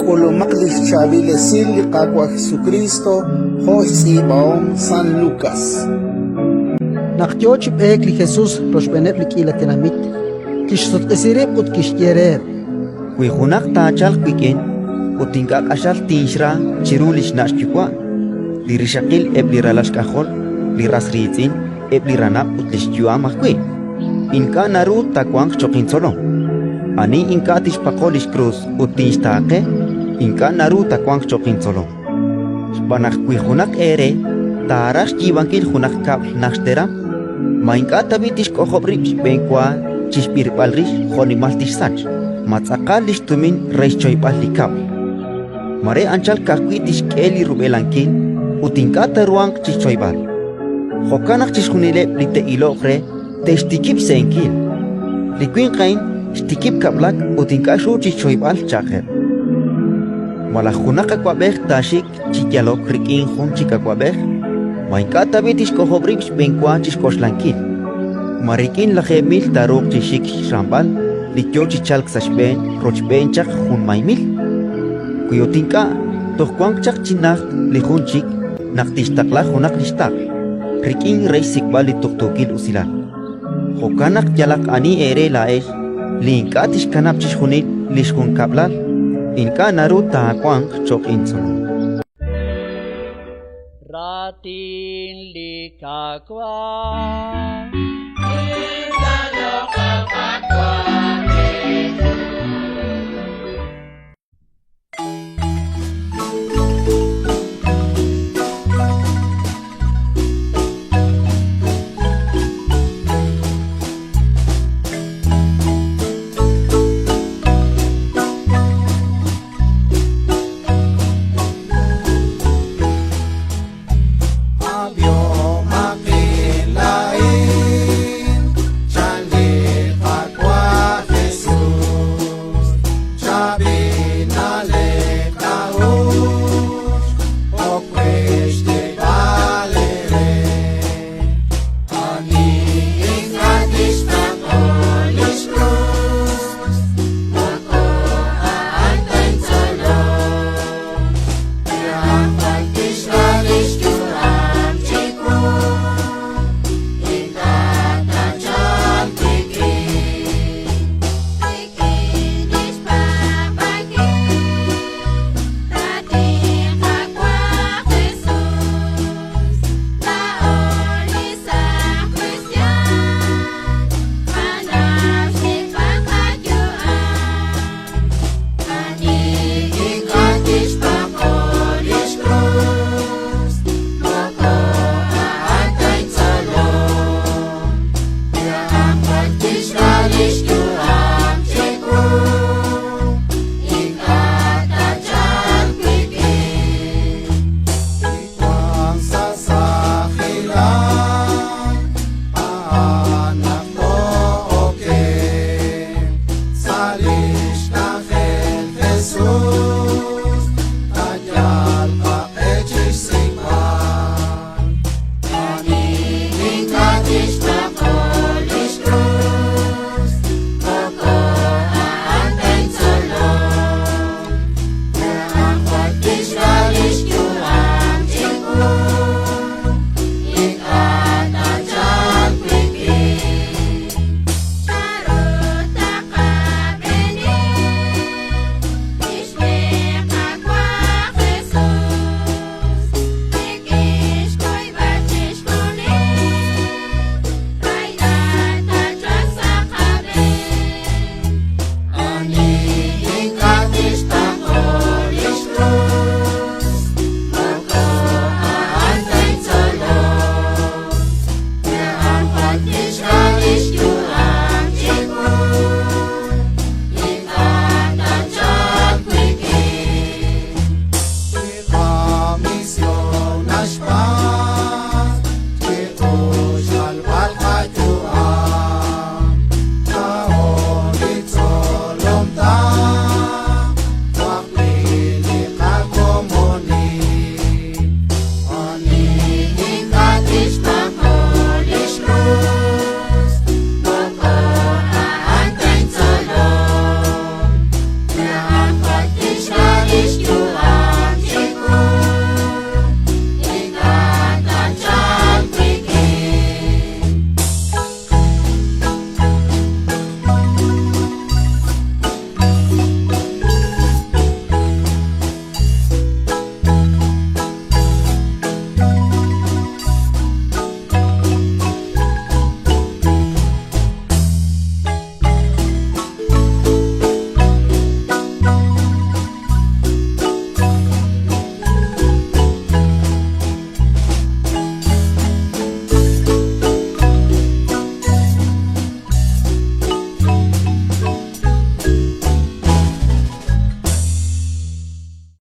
K'ulumaq li xchaab'il esil li Qaawa' Jesukriist jo' xtz'iib'ahom San Lukas. Naq yo chi b'eek li Jesus rochb'eeneb' li k'iila tenamit, kixsutq'isi rib' ut kixye reheb': Wi junaq taachalq wik'in ut ink'a' q'axal tinxra chiru li xna' xyuwa', li rixaqil, eb' li ralal xk'ajol, li ras riitz'in, eb' li ranab' ut li xyu'am ajwi', ink'a' naru taawanq cho'q intzolom. Ani ink'a' tixpaqo li xkrus ut tinxtaaqe, ink'a' naru taawanq cho'q intzolom. Xb'aan naq wi junaq eere taaraj xyiib'ankil junaq kab'l najt xteram, ma ink'a' tab'i' tixk'ojob' rib' xb'enwa chi xb'irb'al rix jo'nimal tixsach, ma tz'aqal li xtumin re xchoyb'al li kab'l? Mare anchal ka'ajwi' tixk'e li rub'elankil ut ink'a' taaruhanq chi xchoyb'al. Jo'kan naq chixjunileb' li te'iloq re te'xtikib' xse'enkil: «Li winq a'in xtikib' kab'lak ut ink'a' xru chi xchoyb'al», cha'qeb'. Malaj junaq awab'ej taaxik chi yalok rik'in jun chik awab'ej, ma ink'a' tab'i' tixk'ojob' rib' xb'enwa chi xk'oxlankil? Ma rik'in 10,000 taaruuq chi xik xramb'al li yo chi chalk sa' xb'een rochb'een chaq junmay mil? Wi ut ink'a', toj wanq chaq chi najt li jun chik naq tixtaqla junaq li xtaql rik'in re xsik'b'al li tuqtuukil usilal. Jo'kan naq yalaq ani eere laa'ex li ink'a' tixkanab' chixjunil li xjunkab'lal, ink'a' naru taawanq cho'q intzolom. Raatin li Qaawa'. Ab'ihomaqin laa'in, chan li Qaawa' Jesus, chaab'il na'leb' k'a'uxl, ok we xyeeb'al eere. Ani ink'a' tixpaqo lix krus, moko a'an ta intzolom. Li Qaawa' tixra lix yu'am chiwu, ink'a' taachalq wik'in. Rik'in lix paab'ankil raatin Qaawa' Jesus, laa'o li saaj kristiaan, qanaw xsik'b'al qayu'am. Ani ink'a' tixpaqo lix krus, moko a'an ta intzolom. Li Qaawa' tixra lix yu'am chiwu, ink'a' taachalq wik'in. Li wank sa' saajilal, a'an naq too'okenq sa' lix k'anjel Jesus.